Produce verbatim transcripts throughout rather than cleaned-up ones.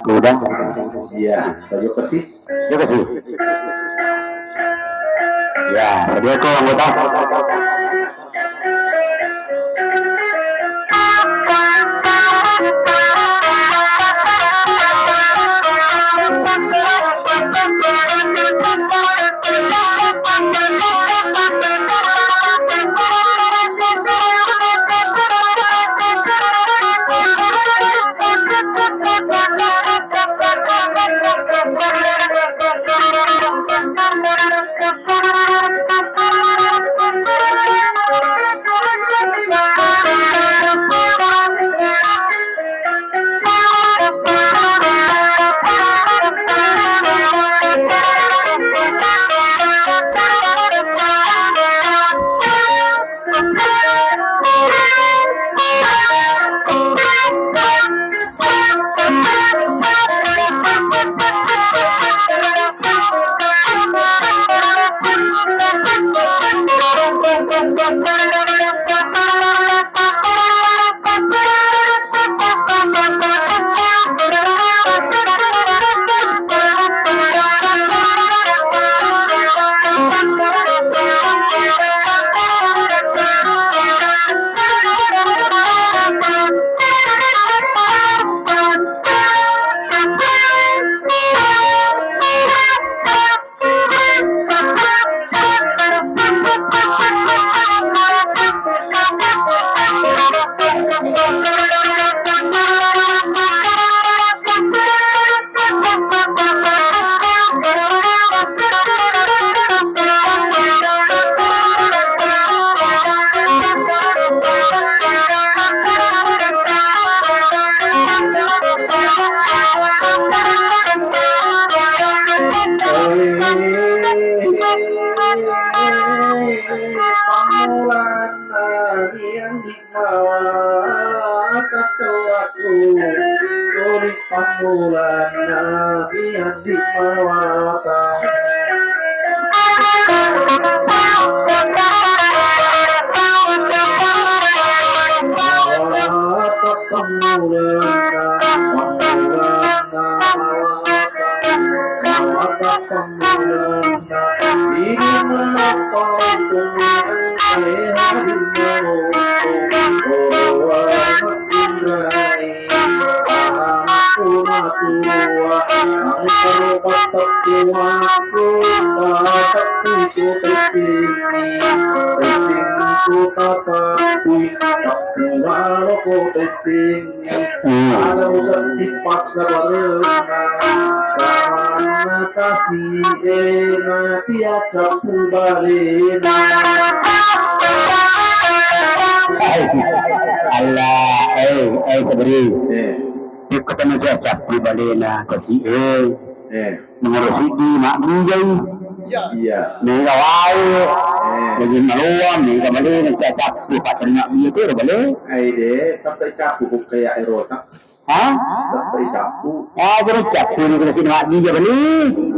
Udah. Iya, sajo kasih. Sajo kasih. Ya, sajo ko anggota. Pammulanna yang di mawata cellaku, tuli pammulanna yang di mawata. Mawata pammulanna, pammulanna mawata, mawata pammulanna. Hmm. Ada musang tipassabarenna, samanna tasi'e na tia cappu balena. Allah, eh, eh, Sabri. Eh. Iko tana tia cappu balena tasi'e. Eh. Nomoro siddi mabbijai. Iya. Mega wae. Eh. Jadi maloa, mega balena tia cappu, patterima bija tero bale. Ai de, tette cappu bukkaya erosa. Ha? Tette cappu. Ah, kira cappu ni kira sini mabbija bali.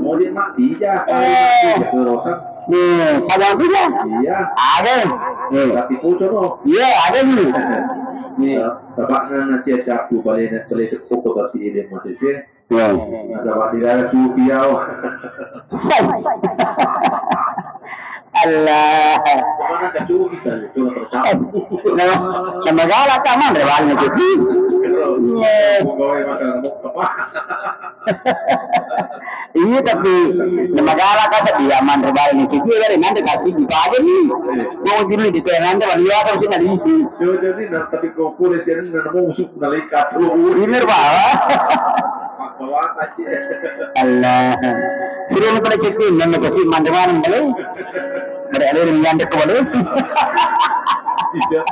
Mau dia mabbija, kalau mabbija ke rosak. Nih, sama aja. Iya. Ada. Nih. Berarti pucuk no. Iya, ada nih. Nih, sabakna na cia cappu bale na kele pokok tasi ide masih sih. Iya. Nasaba digala cuki yawa. Allah. Cuma kan kacuki kan, itu tercampur. Nama, nama galak kan, mana balik cuki? Iya. Pegawai makan mokka, Pak. Iya, tapi nama galak kan, tapi aman rebal nih cuki, dari nanti kasih buka aja nih. Iya. Mau dulu di tengah nanti, balik apa sih, nggak diisi. Coba, coba nih, nah, tapi kau kuliah sih, nggak nemu musuh, nggak lekat. Bener, Pak. Allah. Sudah pada cuti, nang kasi mandeman balik. Balik ada yang nyandek ke balik. Iya.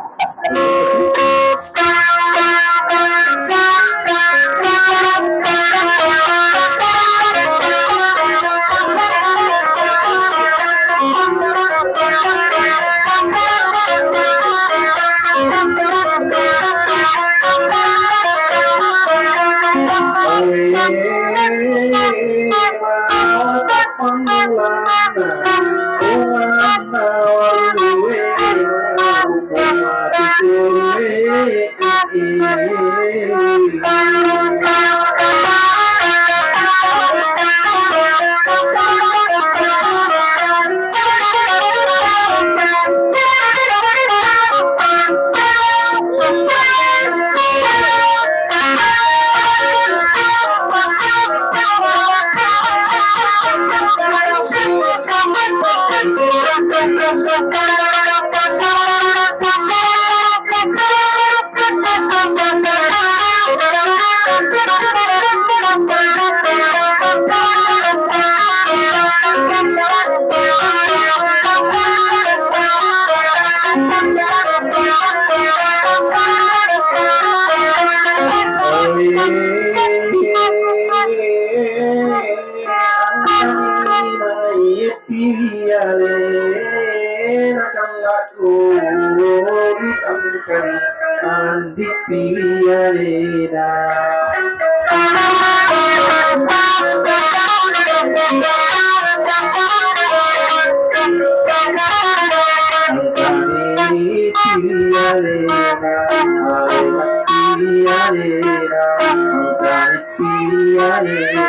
Iya, iya,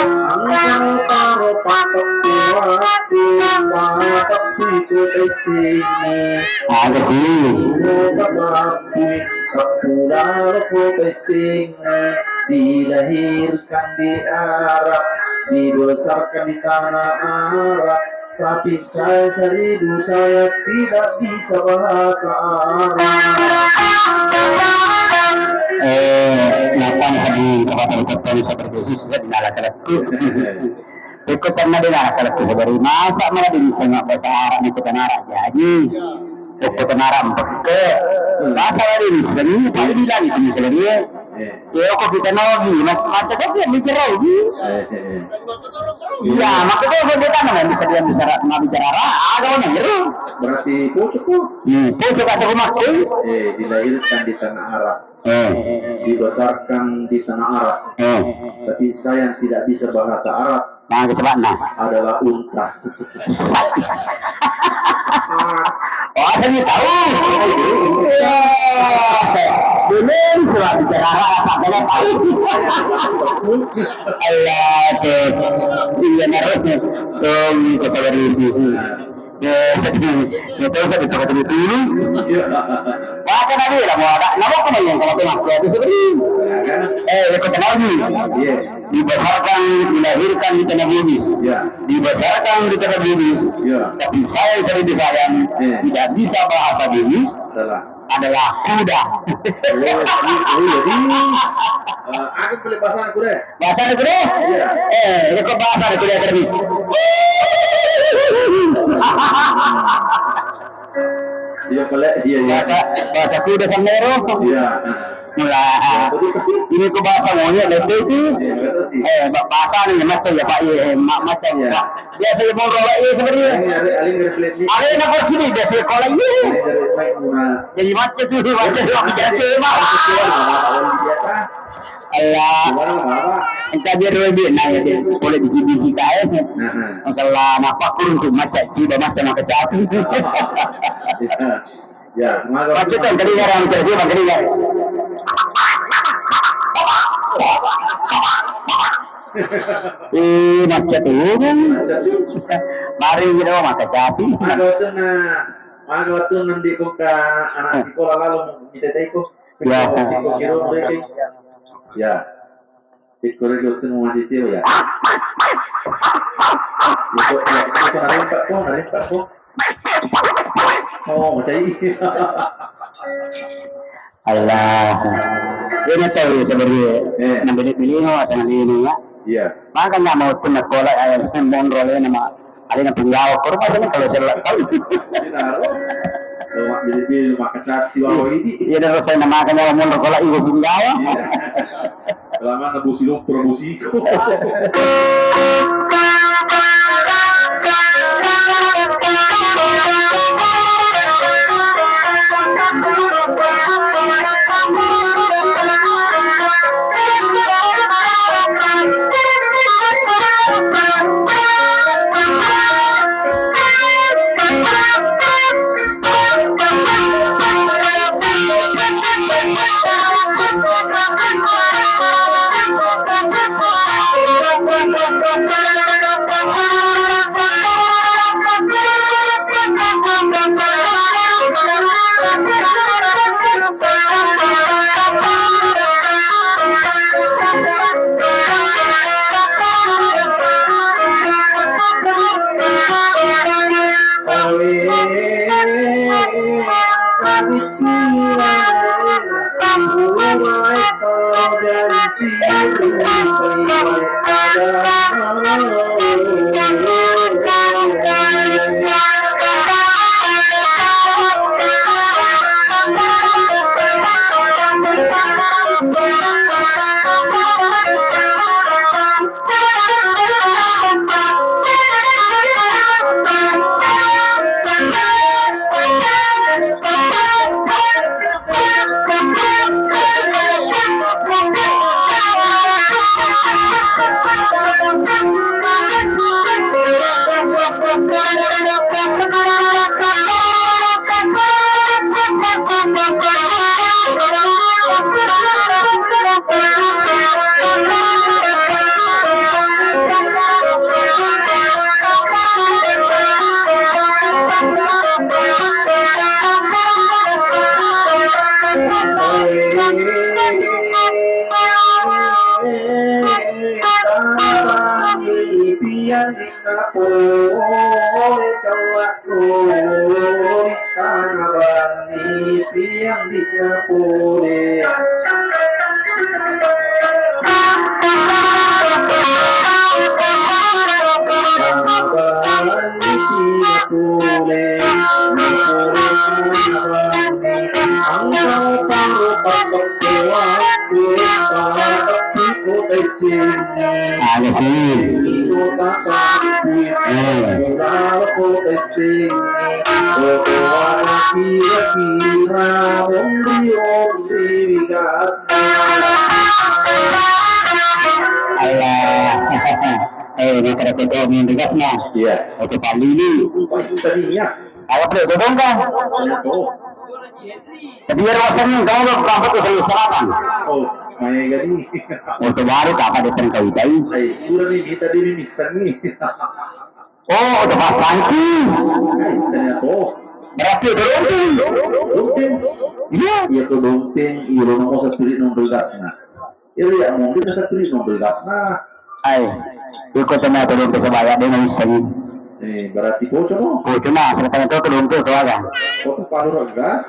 angkang paro pakkua, tapi ku pessingi. Ada sih. Tapi, tapi lalo ku pessingi. Dilahirkan di Arab, dibesarkan di tanah Arab. Tapi saya seribu saya tidak bisa bahasa Arab. Eh, nappa di kapatang-kapatang seperti itu sudah dinala karetku. Ikut pernah dinala karetku dari masa mana di sana bahasa Arab itu kan Arab jadi. Ikut kan Arab peke. Bahasa dari sini paling bilang itu misalnya. Eh. Iya, kok kita nogi, mas, mata kok dia mikir lagi. Eh, eh, eh. Iya, makanya kok dia kan nggak bisa dia bicara, nggak bicara Arab, ada orang ngiru. Berarti pucuk tuh. Hmm, pucuk atau rumah tuh. Eh, dilahirkan di tanah Arab. Eh. Dibesarkan di tanah Arab. Eh. Tapi saya yang tidak bisa bahasa Arab. Nah, gitu, Pak. Nah. Adalah unta. Oh, saya tahu. Iya. Belum, coba bicara apa, saya tahu. Allah, tuh. Iya, nah, tuh, kita beri. Eh, itu saya dulu. Iya. Maka nabi lah, mau ada, nama aku nanya, kalau aku ngaku, aku seperti. Iya, kan? Eh, dia kata nabi. Iya. Dibesarkan, dilahirkan di tanah bumi. Ya. Dibesarkan di tanah bumi. Ya. Tapi saya seribu saya, ya, tidak bisa bahasa bumi. Adalah. Adalah kuda. Oh, jadi, oh, jadi, eh, aku boleh bahasa kuda? Bahasa kuda? Iya. Eh, ini kok bahasa kuda tadi? Iya, boleh. Iya, iya. Bahasa, bahasa kuda sama ero. Iya. Nah, jadi pasti ini ku bahasa monyet, betul itu. Iya, betul sih. Eh, ba-, bahasa nih, macam ya, Pak, iya, eh, ma-, macam ya. Iya. Biasa ya, mau kalau iya sebenarnya. Ini ada, ada yang refleks nih. Ada yang dapur sini, biasa ya, kalau iya. Ini dari Mike Muna. Jadi macam tuh, macam tuh, macam tuh, Pak. Betul, Pak. Orang biasa. Allah. Gimana, Pak? Engkau biar lebih, nah, ya, dia boleh biji-biji kae. Nah, nah. Masalah napa kurung tuh, macam, coba macam, macam. Iya. Ya, maga. Macet, Bang, kedengar, Bang, kedengar, Bang, kedengar. Eh, macet tuh, Bang. Macet tuh. Mari kita makan capi. Maga wettunna, maga wettunna ndi kongka anak sekolah lalu kita teko. Ya. Kita teko kiro mereka. Ya. Ikko rega wettunna mumacece ya. Ikko, ya, ikko narempa ko, narempa ko. Oh, macai. Allah. Dia nak tahu ya sebenarnya. Eh. Nambah duit beli no, asal beli no ya. Iya. Makanya mau tuh nak sekolah, eh, monro le nama. Ada yang penggawa, korban sana kalau saya lihat tahu. Ini taruh. Rumah jadi di rumah kaca si wawa ini. Iya, dan saya nama kan kalau mau sekolah ibu penggawa. Iya. Selama nebusi lumpur, nebusi iku. Dina pole kawattu, tana banni piang dina pole. Tana banni dina pole, pole tana banni. Angkau paro patok. Aga sih? Eh. Allah. Eh, ini kada kotor nih, tegasna. Iya. Oke, Pak Lili. Wah, itu tadinya. Apa, Pak? Dodong kah? Iya, tuh. Tapi ya, rasanya kalau udah berangkat ke Sulawesi Selatan. Oh, maega ni. Moto baru kapang datang kau tadi. Hai, kurang ni kita di misan ni. Oh, udah pasang ki. Hai, ternyata. Oh. Berarti itu domping. Domping. Iya. Iya, kau domping, iya, lo mau spirit non bergas, nah. Iya, iya, mungkin bisa spirit non bergas, nah. Hai, iko cuma itu domping sebaya, dia nggak bisa ni. Eh, berarti bocor, no? Bocor, nah, sekarang itu domping itu aga. Kau tuh kalau gas.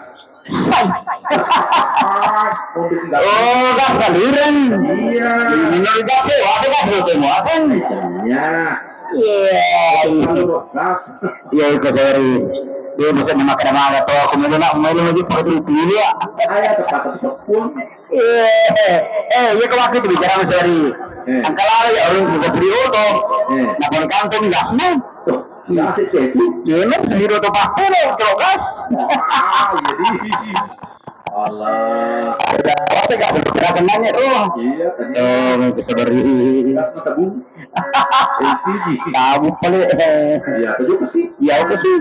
Oh, gas salireng. Iya. Ini gas, eh, apa gas, apa? Iya. Iya. Gas. Iya, itu, sorry. Iya, bisa memakai nama atau aku mau nak, mau lagi pakai dulu ya. Ayah, sepatu tepung. Iya. Eh, iya, ke waktu itu bicara sama, sorry. Eh. Angkala ya, orang bisa beri oto. Eh. Nah, kalau kantong gas, no? Tuh. Nasib itu. Iya, lo sendiri tuh pasti lo, kulkas. Ah, jadi. Allah. Udah, apa gak bergerak nanya tuh? Iya, tadi. Oh, mau ke sabar. Gas mata bun. L P G. Kamu paling. Iya, apa juga sih? Iya, apa sih?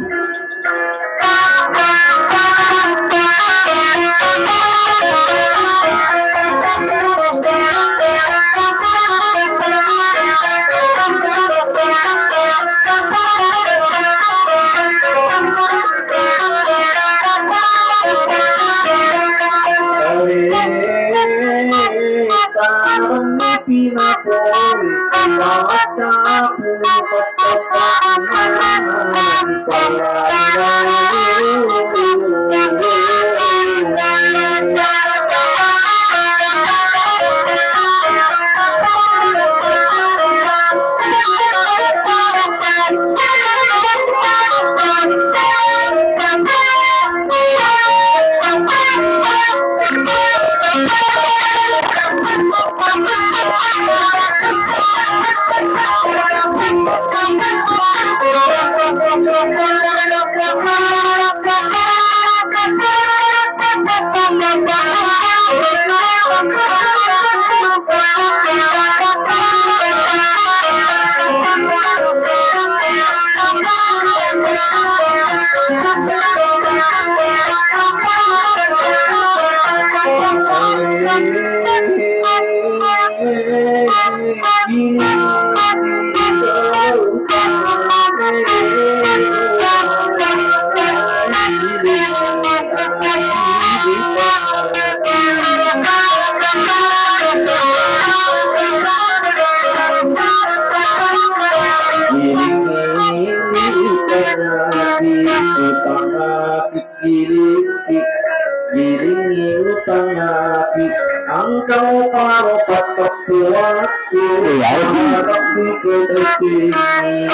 Gilingi utangaki, engkau paro patteppuakku. Iya. Tapi ku tessingi,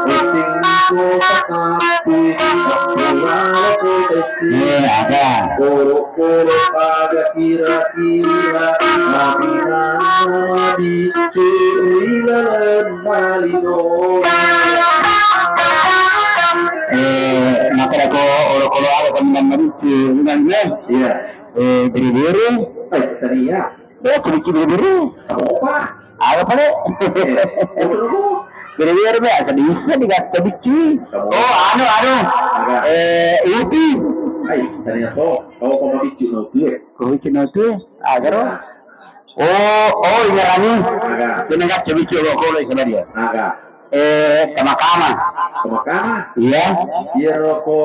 tessingi ku tetapi, pura ku tessingi. Iya, ada. Koro-koro pada kira-kira, mabinana mabiccu ri laleng malino. Eh, makkeda ko olokolo aga ko minang mabiccu, minang, eh? Iya. Eh, biri-biri. Eh, tadi ya. Eh, kubiccu biri-biri. Apa? Aga pale? Eh, apa? Biri-biri biasa bisa digatta biccu. Apa? Oh, anu, anu. Aga? Eh, uti. Ai, tadi apa? Kau kau mabiccu no uti, eh? Kubiccu no uti, eh? Aga ro? Iya. Oh, oh, ingerani. Aga. Kena gak cebicu lo kolo sebenarnya. Aga. Eh, kemakama. Kemakama? Iya. Iya, ro ko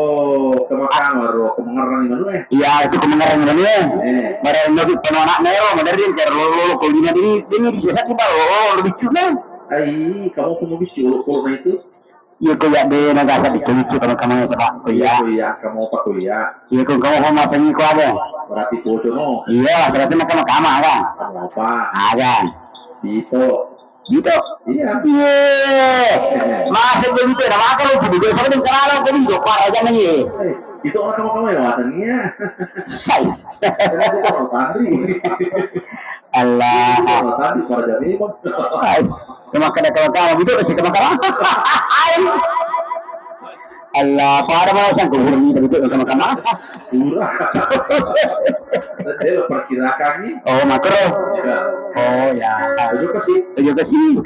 kemakama, ro ko mengerang manu, eh. Iya, itu ko mengerang manu, eh. Eh. Barang lagi penuh anak nero, madari yang cara lo, lo, lo, ko lima dini, dini di desa kita lo, lo, lebih cuna. Ai, kamu pun mau bicu, kalau itu. Iya, ko iya de na gasa bicu-bicu kamu-kamu ya, coba. Ko iya. Iya, ko iya, kamu apa ko iya? Iya, ko kamu mau masangi ko ada. Berarti foto no. Iya, terus na kamu-kamu kan. Kamu apa? Ada. Itu. Gitu? Iya. Iya. Masa begitu, na maka lu juga sama dengan kenal aku juga, Pak, aja nih. Eh, itu orang kamu-kamu ya, masangi ya. Hai. Karena kita orang tadi. Allah. Kita orang tadi, pada jam lima. Hai. Cuma kada kawan-kawan gitu, kasih kawan-kawan. Hai. Allah, pada mau sang kuhur ni, tapi itu sama-sama. Surah. Nanti lo perkirakan ni. Oh, makro. Ya. Oh, ya. Terima kasih. Terima kasih.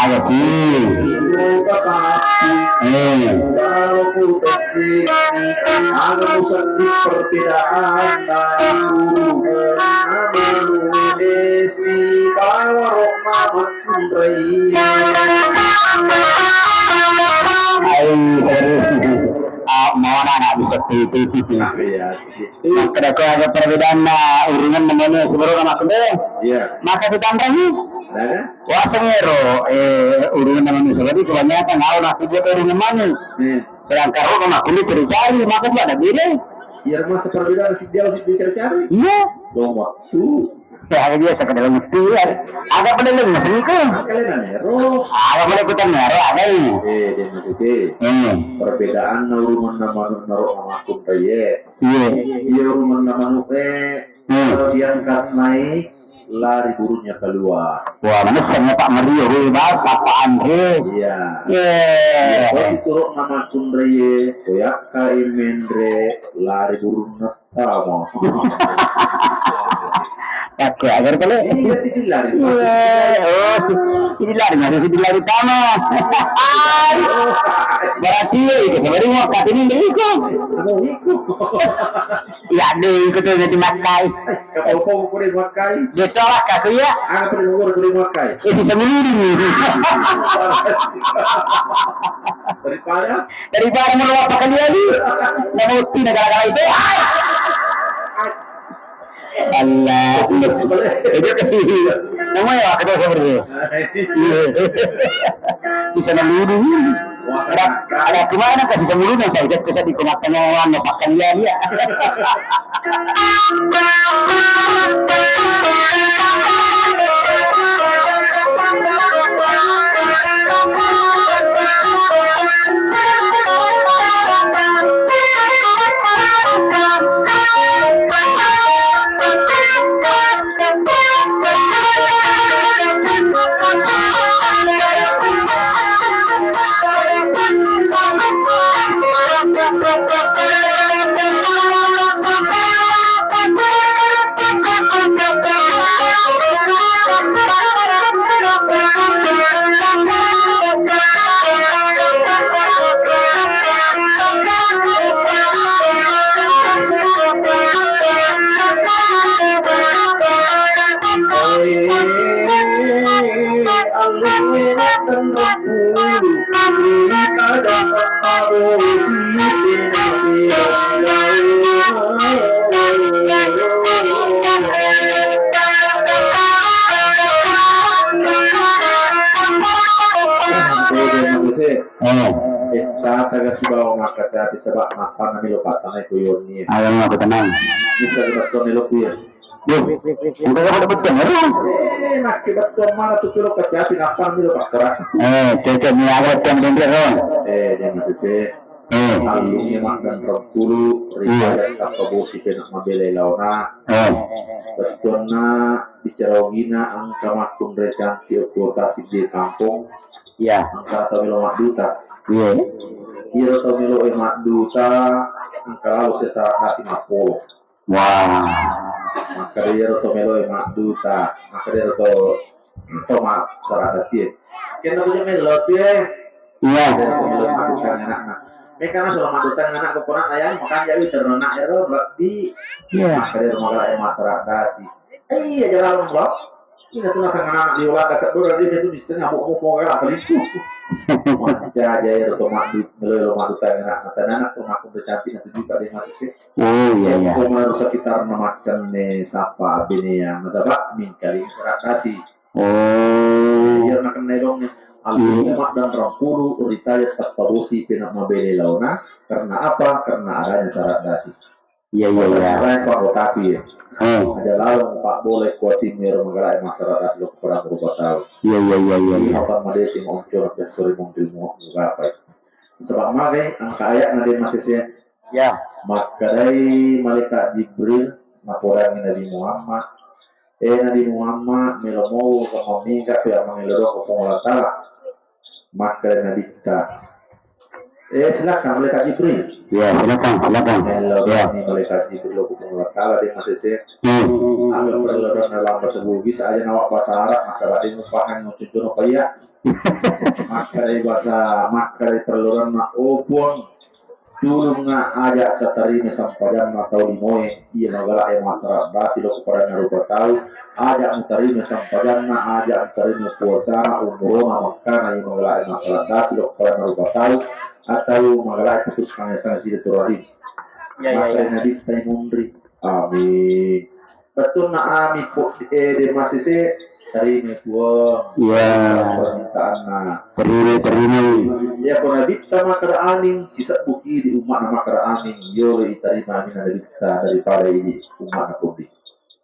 Aga sih. Eh. Aga musedding perbedaanna, urungenna manu' e sibawa ro' mamakkunrai. Ai, serius. Ah, mau anak bisa sih. Iya. Makkeda ko aga perbedaanna urungenna manu' e sibawa ro' mamakkunrai. Iya. Maka ditanrangi. Ada kan? Waseng ero, eh, urungenna manu' e sibawa ro' kebanyakan au nakkeda urungenna manu'. Iya. Sedangkan ro' mamakkunrai cari-cari, maka pada beda. Iya, masa perbedaan si dia si cari-cari? Iya. Dong waktu. Ya, aga biasa kada lagi tuan. Aga pada lagi masih itu. Kalian aneh, ro. Aga pada ikutan ero, aga ini. Eh, dia masih sih. Hmm. Perbedaanna urungenna manu' na ro' mamakkunrai e. Iya. Iya, urungenna manu' e, hmm, kalau diangkat naik, lari burungnya keluar. Wah, mana sama Pak Mario, weh, bahas apaan, weh? Iya. Iya. Iya, kalau itu ro' mamakkunrai e, koyakka e menre, lari burungna tama. Pakai agar kali. Iya, si dilari. Iya, oh, si, si dilari, si dilari tama. Ai. Berarti ya, itu sebenarnya mau katanya ini iko. Mau iko. Iya, deh, iko tuh nanti makai. Kapau-pau ko de' makkai. Dia tolak aku ya. Aga pale muguru ko de' makkai. Eh, bisa meluding. Daripada? Daripada mau apa kali ini? Nama utti negara-negara itu. Allah. Itu kasih. Namanya apa tuh sebenarnya? Iya. Bisa meluding. Ada, ada kemana kasih meluding? Saya ikut ke sini, ke makanya orang mau makan dia, dia. Eh. Eh, tata ga sibawa makkacapi sebab nappanna melo pattanai ko yonni. Ayo, aku tenang. Bisa kita tuh melo kuya. Yo, engka apa betul, ero? Eh, makke betul mana tuh kilo kacapi, nappa milo pakkara. Eh, cocok ni, apa betul, betul, ero? Eh, dia masih se. Eh. Alungi mak dan rempulu, iya, ripajak tappa bosi pena mabele laona. Eh. Betulna bicara ogina, engka makkunre cantik, kuota di kampung. Iya. Engka tau melo madduta. Iya. Iya, tau melo, eh, madduta, engka lalu sesa kasih mapolo. Wah. Makkeda iyaro to meloe madduta, makkeda iyaro to, to ma-, saradasie. Kenna kuja melo tu e. Iya. Iyaro to meloe madduta anakna. Mekana solo madduta anak ko pona ayam, makanja wi ternak ero lebbi. Iya. Makkeda iyaro magala e masaradasi. Eh, iya, jalan lo. Ina tu nasang anak di Yolanda kedua dia itu bisa nyamuk mau kau kalah selingkuh. Mancaji ero to maddu, melo lo madduta anak, anak to makku cantik nanti juga dia masih sih. Oh, iya, iya. Ko marusa sekitar na maccenne sapa abene ya, nasaba mingkali masaradasi. Oh. Iya, na kenna dong nih. Alumni mak dan rempulu, ritaya tappa bosi pena mabele laona. Karena apa? Karena adanya saradasi. Iya, iya, iya. Makanya pak botaku ya. Hmm. Aja lalu pak boleh kuatin mero magala masaradasi lo kepada berubah tahu. Iya, iya, iya, iya, iya. Apa madeti mau oncor ke sore mau ilmu apa? Sebab magai angka ayat na de masih. Ya. Makkedai malaikat Jibril, napodangi Nabi Muhammad, "Eh, Nabi Muhammad, melo mau kamu mingka pia mangelo doang ko Puang Allah Ta'ala." Makkeda Nabitta, "Eh, silakan malaikat Jibril." Ya, silakan, silakan. Melo ni malaikat Jibril ko Puang Allah Ta'ala, dia masih se. Hmm. Aku perlu dong dalam bahasa Bugis aja, nawa bahasa Arab, masalah dia mupahan, mucucun apa iya. Makkedai bahasa, makkedai perlu dong, "Oh, Puang, tulungnga aja tatarima sampajanna tau limoe, iya magala e masaradasi lo kepada narupa tau, aja mutarima sampajanna, aja mutarima puasana, umurona, makkana, iya magala e masaradasi lo kepada narupa tau, atau magala e putus kangessang silaturahim." Iya, iya, iya. Makkedai Nabitta, "Munri." Amin. Bettuanna amin, po-, eh, de masese, tarima Puang. Iya. Permintaanna. Terima, terima. Ya, ko Nabitta makkeda amin, sisebbuki di umma'na makkeda amin, yolo itarima amin Nabitta daripada idi umma'na kondi.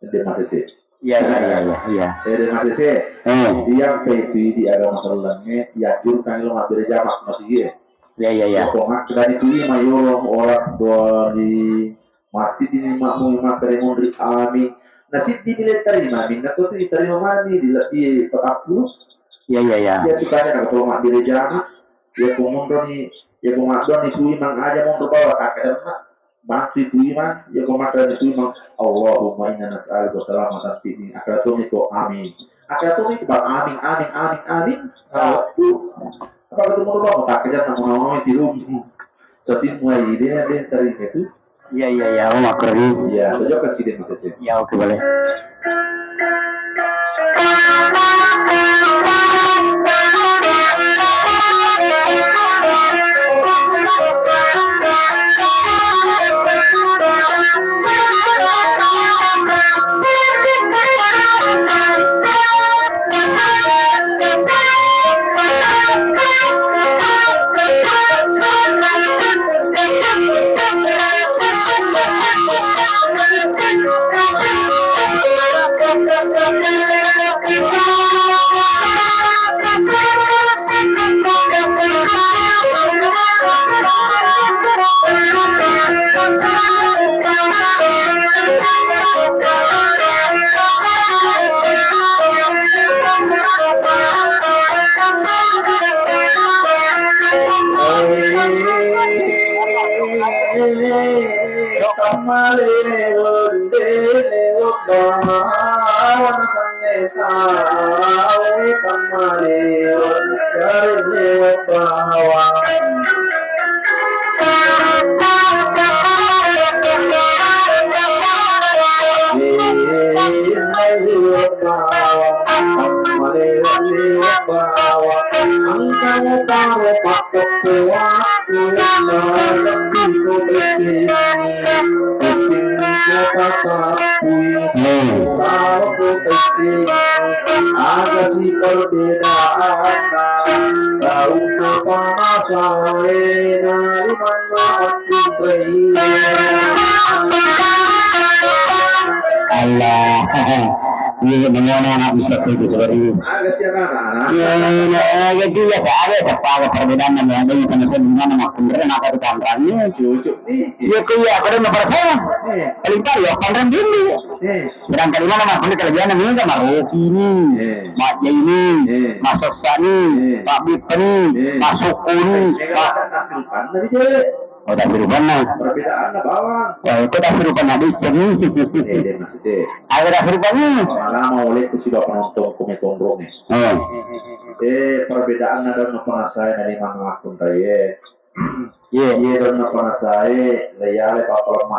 De masese. Iya, iya, iya, iya, iya. Eh, de masese. Eh. Iya, pe itu idi agama sellengnge, ya jurkan lo mabbere jamak masigi e. Iya, iya, iya. Ko makkeda itu ima yolo orang doli Massiddi ni makmu makkeda munri amin. Na siddi bile tarima amin, na kotu itarima mani di lebbi patappulo. Iya, iya, iya. Iya, tu tanya na ko mabbere jama. Iya, ko monro ni, iya, ko maddua ni tu imang aja monro bawa takkadanna. Bantu tu imang, iya, ko makkeda ni tu imang, "Allahumma inna nas'aluka salamatan fid din." Akkeda tu ni ko amin. Akkeda tu ni ko bang amin, amin, amin, amin. Nah, tu. Apa kata monro bawa takkadanna mau-mau tiru. Satimmu ai, de, de tarima tu. Iya, iya, iya. Oh, makkerri. Iya, tojokka side masese. Iya, oke, boleh. Taro pakkeppoakku, lebbi ko tessengi, tessengi ko tatappui. Hmm. Taro ko tessengi, aga si perbedaanna? Taunna panasae, na limanna makkunrai. Allah. Iya, mengona anak bisa itu seperti itu. Aga si anak-anak. Iya, iya, iya, iya, iya, ada, ada, ada perbedaan yang ada yang sama-sama di mana makkunrai, maka ditantangi. Cucuk nih. Iya, iya, aku udah percaya. Iya. Paling kali ya, pandang dulu. Iya. Sedangkan di mana makkunrai kelebihan ini kan maroki ini, iya, majja ini, iya, masessa ini, iya, pak bipa ini, iya, masukku ini, iya, pak ada tasrupan, tapi cewek. Oh, tasrupanna. Perbedaanna bawang. Wah, itu tasrupanna diceng. Eh, dia masih sih. Ada tasrupanna. Lama oleh ku si bapak nonton, ku metonrong nih. Oh. Eh, perbedaanna daun apa saya dari mana makkunrai. Iya. Iya, daun apa saya, layale papa lemak